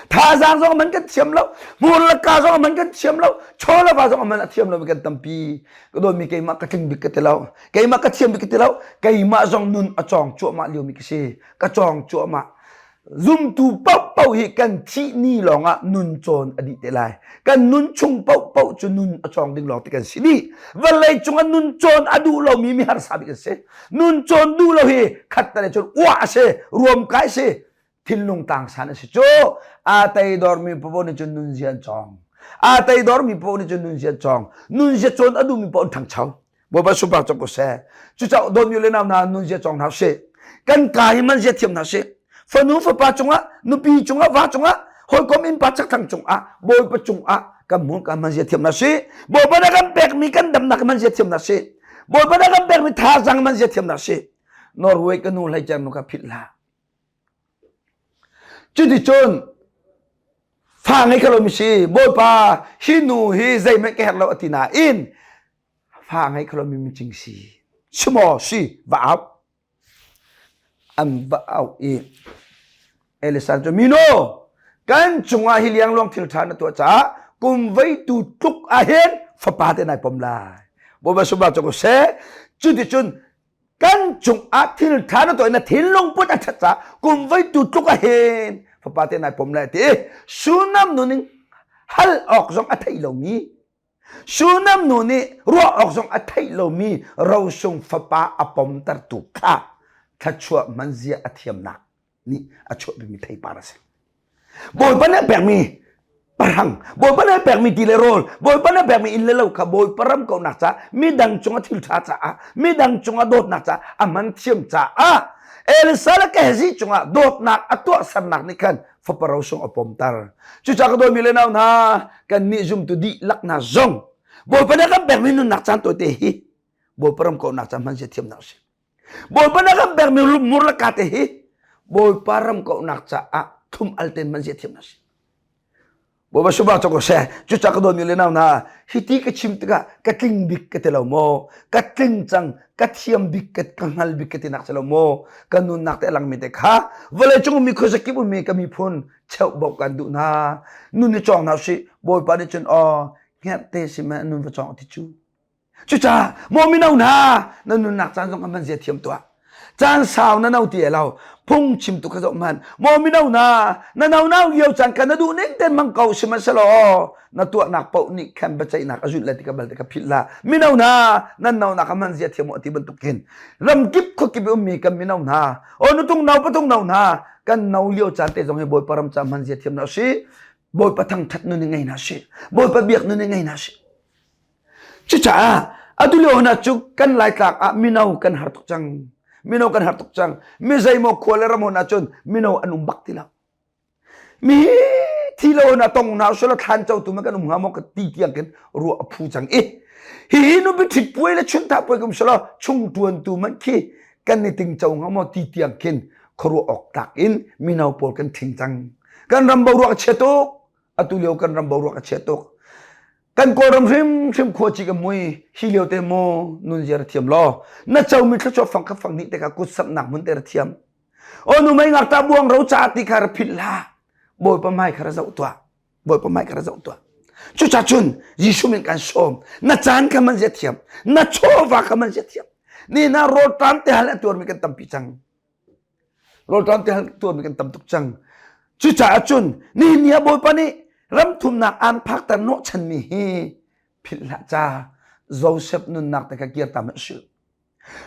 Thazaang zong man kan thiam lo, hmur le ka zong man kan thiam lo, chaw le va zong man a thiam lo mi kan tampi. Ka dawtmi keimah ka tling bik ka ti lo. Keimah ka thiam bik ka ti lo. Keimah zong nun a cawng cuahmah lio mi ka si. Ka cawng cuahmah. Zumtu paohpaoh hi kan thih ni lawngah nun cawn a dih te lai. Kan nun chung paohpaoh cu nun a cawng ding lawng te kan si dih. Vawlei cungah nun cawn a duh lomi mi harsa bik kan si. Nun cawn duh lo hi khat te cun uah a si, ruamkai a si. Thinlung tangsan a si cu. Aa teidormi paoh nih cun nunzia an cawng. Aa teidormi paoh nih cun nunzia an cawng. Nunzia cawn a duhmi paoh an ṭhangcho. Bawipa sunpar cang ko seh. Cucaah dawtmi le nau hna nunzia cawng hna usih. Kan ka hi manzia thiam hna usih. Fanu fapa cungah, nupi cungah, va cungah, hawikom innpa chakthlang cungah, Bawipa cungah kan hmun kan manzia thiam hna usih. Bawipa nih kan pekmi kan damnak manzia thiam hna usih. Bawipa nih kan pekmi thazaang manzia thiam hna usih. Norway ka nu hlei nu kha philh hlah. Cuticun fa ngei kho lomi si Bawipa hi nu hi zeihmanh ka herh lo a ti nain fa ngei kho lomi micing si si maw si va au an va au i Elisa cu mino kan cungah hi liangluang thil ṭha na tuah caah kum vei tu tluk ahhin fapa te nai pom lai Bawipa subah cu ko seh cuticun kan cungah thil ṭha na tuah na thinlung put a ṭhat caah kum voi tu tluk a hin fapa te nai pom lai ti Sunam nu ning hal awk zong a theih lomi Sunam nu nih ruah awk zong a theih lomi rosung fapa a pomtertu kha thluachuah hmanzia a thiamnak nih a chuahpimi theipar a si. Bawipa nih a pekmi pahrang, Bawipa nih a pekmi ti le rawl, Bawipa nih a pekmi inn le lo kha Bawipa ram kaunak caah, midang cungah thil ṭha caah, midang cungah dawtnak caah a hman thiam caah Elisa le Gehazi cungah dawtnak a tuahsernak nih khan fapa rosung a pomter. Cucaah ka dawtmi le nau hna, kannih zumtu dihlak hna zong Bawipa nih a kan pekmi nunnak caan tawite hi Bawipa ram kaunak caah hman thiamnak a si. Bawipa na kan pekmi mur le ka te hi Bawipa ram kauhnak caah thlum al ten man zia thiam na si. Bawipa subah cok ko seh cucah ka dawtmi le nau hna hi ti ka chim tikah ka tling bik ka ti lo maw ka tling cang ka thiam bik ka ka hngal bik ka ti nak si lo maw ka nunnak te a langmi te kha vawlei cung mi khuazakip ummi ka miphun cheuhbauh kan duh hna nun i cawng hna usih Bawipa nih cun aw hngerhte si ma nun va cawng ti cu Cucaah maw mino hna na nunnak caan zong kan van zia thiam tuah. Caan sau na no ti lo phung chim tu kha zoh hmanh. Maw mino hna na no nau lio caan kha na duh ning ten mang ko sihmanhsehlaw na tuahnak paoh nih khan biaceihnak a zulh le ti ka bal ti ka philh la. Mino hna nan no nak man zia thiam ti bantuk khin ramkip khuakip ummi kan mino hna o nutung no patung no hna kan no lio caan te zong hi Bawipa ram ca man zia thiam na si. Bawipa thangthat nun ngei na si. Bawipa biak nun ngei na si. Cucaah atu lio hna cu kan Laitlak ah mino kan har tuk cang. Mino kan har tuk cang. Mi zeimaw khua le ram hon ahcun mino an um bak ti lo. Mi thi lo na tong na usula thlan cho tu ma kan um hnga maw ka ti tiang kin ruah a phu cang i hihi nu bi thit puai le chun tha puai kum selo chung tuan tu man khi kan ni ting cho hnga maw ti tiang khin khuaruah awk tlak in mino pawl kan thing cang kan ram boruak a chia tuk atu lio kan ram boruak a chia tuk kan kawlram hrimhrim khuaci ka mui hi lio te mu nun zia ra thiam law na comi thluachuah fang kha fang hnih te kha kut samhnak hmun te ra thiam. Aw nu mei ngakta buang ro ca ti kha ra philh hlah. Bawipa hmai kha ra zoh tuah. Bawipa hmai kha ra zoh tuah. Cuca cun Jesuh min kan sawm. Na caan kha man zia thiam. Na chawva kha man zia thiam. Ni na rawlṭam te hal a tuarmi kan tampi cang. Rawlṭam te hal tuarmi kan tam tuk cang. Cucaah cun nihin ni ah Bawipa nih ramthumnak aan phakter hnawhchanmi hi philh hlah ca Joseph nunnak te kha kir ta hmanh sih.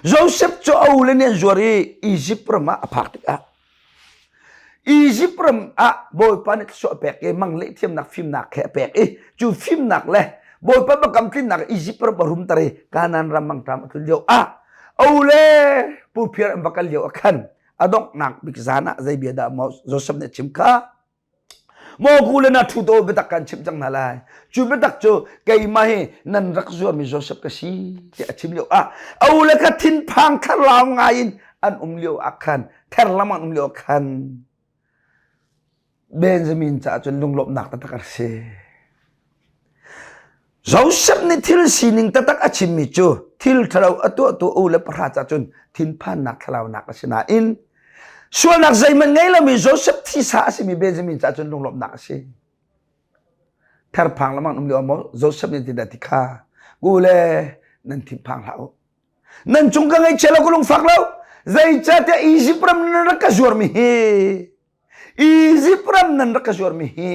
Joseph cu a ule nih an zuar i Izipt ram ah a phak tikah Izipt ram ah Bawipa nih thluachuah a pek i mang leh thiamnak fimnak he a pek i cu fimnak le Bawipa biakam tlinnak Izipt ram a rumter i Kanaan ram mangṭam a tlun lio ah a ule puphiar an va kal lio ah khan a donghnak bik zan ah zei bia dah Joseph nih a chim kha Maw le na thu to biatak kan chimh cang hna lai. Cu biatak cu keimah hi nan rak zuarmi Joseph ka si tiah a chim lio ah a u le kha thinphang thlarau ngai in an um lio ah khan therlam an um lio ah khan Benjamin caah cun lunglawmhnak taktak a si. Joseph nih thil sining taktak a chimmi cu thil ṭhalo a tuahtu u le pahra ca cun thinphannak thlalaunak a si nain sualnak zeihmanh ngei lomi Joseph thisa a simi Benjamin ca cun lunglawmhnak a si. Therphang lamang um lio maw Joseph nih tindah ti kha ku le nan thinphang hlah u. Nan cung ka ngaihchia lo ka lungfak lo. Zeicahtiah Egypt ram nan rak ka zuarmi hi Izipt ram nan rak ka zuarmi hi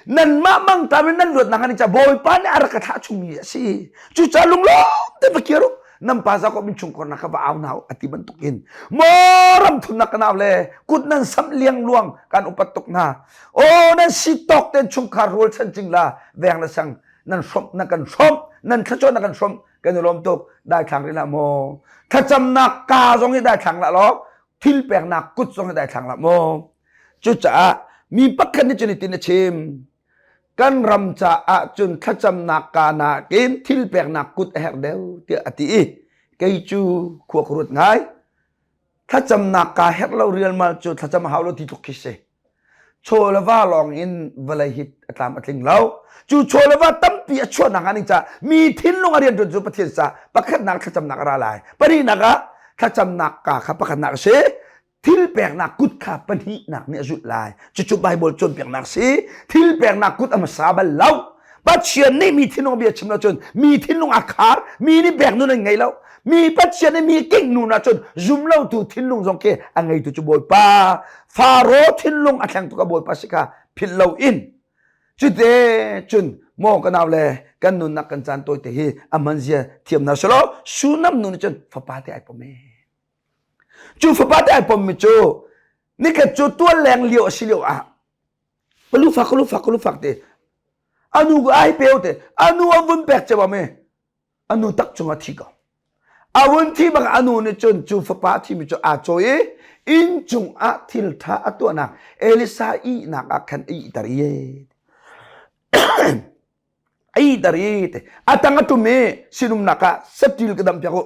nanmah mangtam in nan luatnak an ca Bawipa nih a rak ka thlah chungmi a si. Cucaah lunglawm te va kir u. Nan pa Jakob in chungkhar ka va au hna u a ti bantukin maw ram thumnak ka nau le kut nan samh liangluang kan upat tuk hna. Aw nan si tawk ten chungkhar rual chan cing la veng le sang nan hrawmh na kan hrawmh nan thluachuah na kan hrawmh kan i lawm tuk daithlang rih lah maw thlacamnak ka zong hi daithlang lah law thil peknak kut zong hi daithlang lah maw cucaah mi pakhat nih cun hitin a chim kan ram caah cun thlacamnak ka nakin thil peknak kut a herh deuh tiah a ti i kei cu khua ka ruat ngai thlacamnak ka herh lo rialmal cu thlacam a hau lo ti tluk khi si Chaw le va lawng in vawlei hi a tlam a tling lo. Cu chaw le va tampi a chuahnak ah ning ca mi thinlung a rianṭuan cu Pathian sa pakhatnak thlacamnak a ra lai. Pahnihnak ah thlacamnak ka kha pakhatnak a si. Thil peknak kut kha pahnihnak nih a zulh lai. Cucu Bible cawnpiaknak si. Thil peknak kut a hmasa bal lo. Pathian nih mi thinlung bia chim lo cun mi thinlung a khar, mi nih pek nun an ngei lo. Mi Pathian nih mi kingh nun ahcun zum lotu thinlung zong khi a ngeitu cu Bawipa. Faro thinlung a thlengtu ka Bawipa si kha philh lo in cute cun maw ka nau le kan nunnak kan caan tawi te hi a hman zia thiam na selaw Sunam nu nih cun fapa te ai pom e. Cu fapa te ai pom mi cu nikhat cu tual leng lio a si lio ah palufak kalufak kalufak te anu ai peu te anu a vun pek che me anu tak cungah thi ko a vun thi bak anu nih cun cu fapa a thimi cu aa cawi i inn cungah thil ṭha a tuahnak Elisa ihnak ah khan a ihter i a ihter i te a tang a ṭum i sinumnak ah saṭil ka damh piak u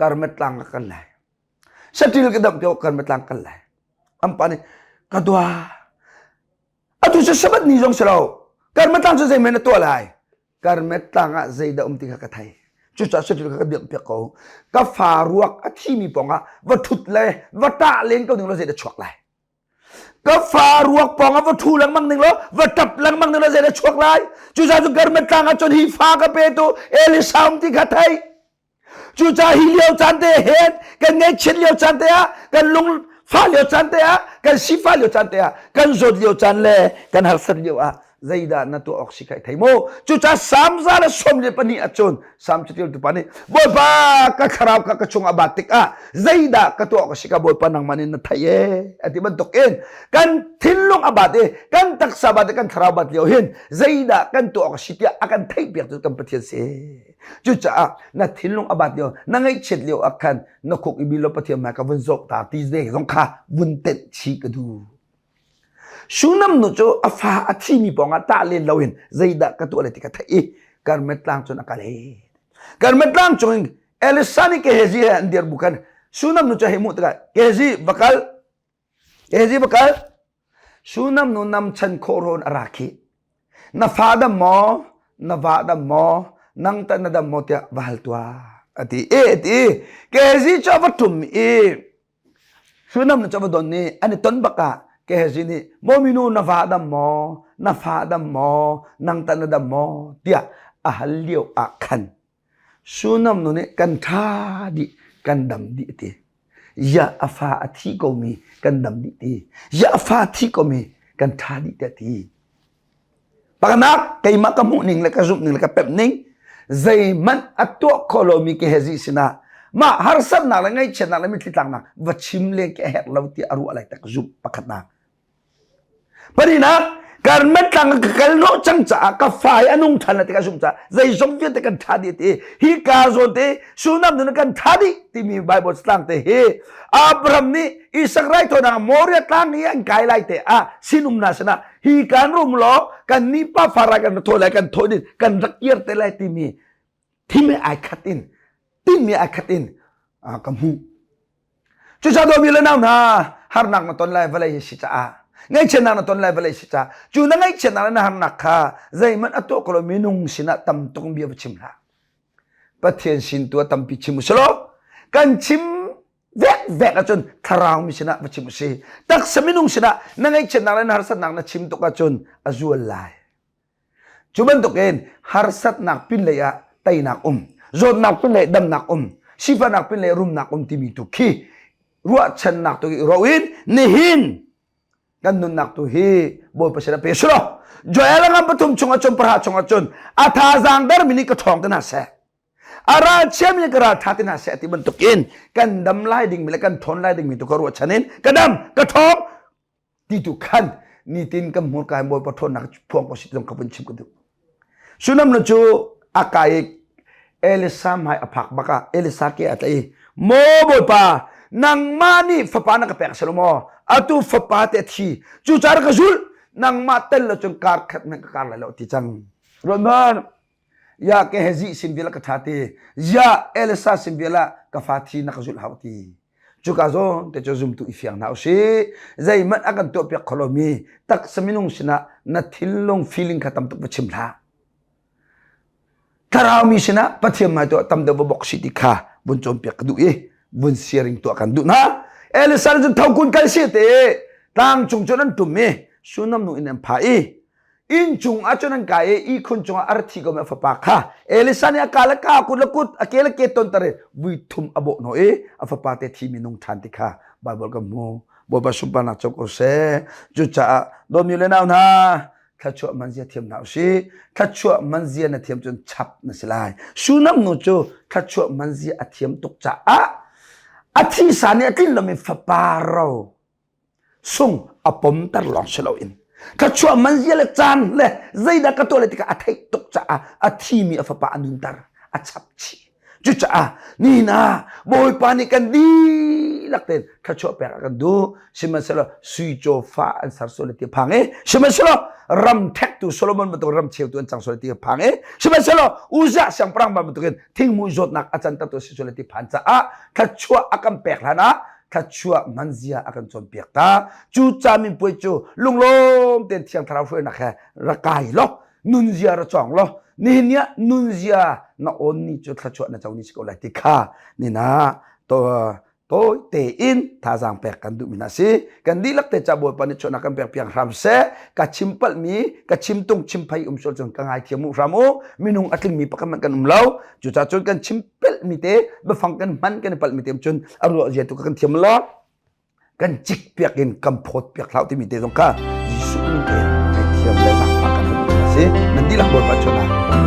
Karmet tlang ka kal lai saṭil ka damh piak u karmet tlang kal lai an pa nih ka dua atu cu sabbath ni zong si lo karmet tlang cu zeimen na tuah lai Karmet tlang ah zeidah um ti kha ka thei. Cucaah saṭil kha ka dirh piak ko. Ka fa ruak a thimi pawngah va ṭhut le va ṭah len ko ning law zeidah chuak lai. Ka fa ruak pawngah va ṭhu lengmang ning law va ṭap lengmang ning law zeidah chuak lai. Cucaah cu Karmet tlang ah cun hi fa ka petu Elisa um ti kha thei. Cucaah hi lio caan te hen kan ngaihchiat lio caan te ah kan lung fah lio caan te ah kan sifah lio caan te ah kan zawt lio caan le kan harsat lio ah zeidah na tuah awk si kha i thei mu cucaah Salm 142 ahcun Salm catialtu pa nih Bawipa ka thlarau kha ka chungah bat tikah zeidah ka tuah awk a si ka Bawipa nangmah nih na theih e a ti bantuk in kan thinlung a bat i kan taksa bat i kan thlarau bat lio hin zeidah kan tuah awk a si tiah a kan theihpiak cu kan Pathian si Cucaah na thinlung a bat lio, na ngaihchiat lio ah khan na khuk i bil Pathian hmai ka vun zawk ta ti ve zong kha vun tenh chih ka duh. Shunam nu cu a fa a thimi pawngah tah len loin zeidah ka tuah lai ti ka theih i Karmel tlang cun a kal he. Karmel tlang cung in Elisa nih Gehazi he an dir bu khan Shunam nu cu hei hmuh tikah Gehazi va kal Gehazi va kal Sunam nu nam chan khawh rawn a ra khi. Na fa dam maw? Na va dam maw? Nang ta na dam maw tiah va hal tuah. A ti e a ti. Kezi cu a va ṭum i. Shunam na chava don ni an i ton bak ah Gehazi nih maw minu na va dam maw na fa dam maw nang ta na dam maw tiah a hal lio ah khan Shunam nu nih kan tha dih kan dam dih ti ya a fa a thi ko mi kan dam dih ti ya a fa thi ko mi kan tha dih te ti Pakhatnak, keimah ka hmuh ning le ka zumh ning le ka pemh ning zeihmanh a tuah khawh lomi Gehazi sinah mah harsatnak le ngaihchiatnak le mitthli tlaknak va chim len khi a herh lo tiah a ruah lai tak zumh pakhatnak. Pahnihnak, Karmel tlang ka kal hnawh cang caah ka fa hi a nung ṭhan lai ti ka zumh caah zeizong vialte kan ṭha dih ti hi ka zawn te Sunam nun kan ṭha dih timi Bible tlang te hi Abraham nih Isak raithawinak Moriah tlang i an kai lai te ah sinum hna sinah hi kan rum law kan ni pa fara kan thawi lai kan thawi din kan rak kir te lai timi thim he ai khat in tinmi ai khat in ka hmuh cucaah dawmi le nau hna harnak na ton lai vawlei hi si caah ngaihchiatnak na ton lai vawlei si caah cu na ngaihchiatnak le na harnak kha zeihmanh a tuah ko lo minung sinah tam tuk bia va chim hlah Pathian sin tu a tampi chim usih kan chim vek vek ahcun thlarau mi sinah va chim usih taksa minung sinah na ngaihchiatnak le na harsatnak na chim tuk ahcun a zual lai cu bantukin harsatnak pinlei ah teinak um zawtnak pinlei damnak um sifahnak pinlei rumnak um timi tu khi ruahchannak tu i ro in nihin kan nunnak tu hi Bawipa sin ah pe silo Joel ngam pathum chungah cun pahra chungah cun a thazaang dermi nih ka ṭhawng te hna seh a ralchiami nih ka ralṭha te hna seh ti bantukin kan dam lai dingmi le kan ṭhawn lai dingmi tu ka ruahchan in ka dam ka ṭhawng ti tu khan nitin kan hmurka in Bawipa ṭhawnnak phuang ko si zong ka vun chim ka duh Sunam nu cu a kai i Elisa hmai a phak bak ah Elisa ke a tlaih i maw Bawipa nangmah nih fapa na ka pek silo maw atu fapa te a thi cucaah ka zulh nangmah tel lo cun kar khat hmanh ka kar lai lo ti cang ruat ya ke hezi sin vial ka tha ti ya Elisa sin vial ah ka fa thi na ka zulh hau ti Cuka zawn te cu zumtu i fiang hna usih. Zeihmanh a kan tuahpiak kho lomi taksa minung sinah na thinlung feeling kha tam tuk va chim hlah. Thlarau mi sinah Pathian hmai tuah tam deuh va bok si ti kha vun cawnpiak ka duh i vun sharing tuah kan duh hna. Elisa cun tho kun kal si te tlang cung cun an tum i Sunam nu in an pha i inn cung ah cun an kai i ihkhun cungah a ra thi komi a fapa kha Elisa nih a ka le ka kut le kut a ke le ke tonter i vui thum a bawh hnawh i a fapa te thi mi nung ṭhan ti kha Baibal kan hmu Bawipa sunparnak co ko seh cucaah dawmi le nau hna thluachuah man zia thiam hna usih thluachuah man zia na thiam cun chap na si lai Sunam nu cu thluachuah man zia a thiam tuk caah a thisa nih a tlin lomi fapa ro sung a pomter lawng si loin thluachuah man zia le caan le zeidah ka tuah le tikah a theih tuk caah a thimi a fapa a nunter a chap chih cucaah nihin ah Bawipa nih kan dihlak tein thluachuah pek a kan duh sihmanhsehlaw sui caw fa an ser sual ti phang i sihmanhsehlaw ram thektu Solomon bantuk ram cheutu an cang sual ti phang i sihmanhsehlaw Uzziah siangpahrang bantukin thingmui zawtnak a cantertu si sual ti phan caah thluachuah a kan pek hlan ah thluachuah hmanzia a kan cawnpiak ta cu caminpuai cu lunglawm tein thiang thlarau hruainak he ra kai law nunzia ra cawng law nihin ni ah nunzia na awn ni cu thluachuah na co ni si ko lai ti kha nina to tawi tein thazaang pek kan duhmi hna si kan dihlak te ca bawipa nih chuahnak kan pek piak hram seh ka chim palhmi ka chim tung chim phei um sual cun ka ngaithiam u hram u minung a tlingmi pakhat hmanh kan um lo cucaah cun kan chim pelhmi te biafang kan hman kan i palhmi te cun a ruah zia tu kan thiam lo kan cik piak in kan phawt piak hlah timi te zong kha Jesuh min te thiam le zaangfah kan hal si nan dihlak Bawipa chuahnak.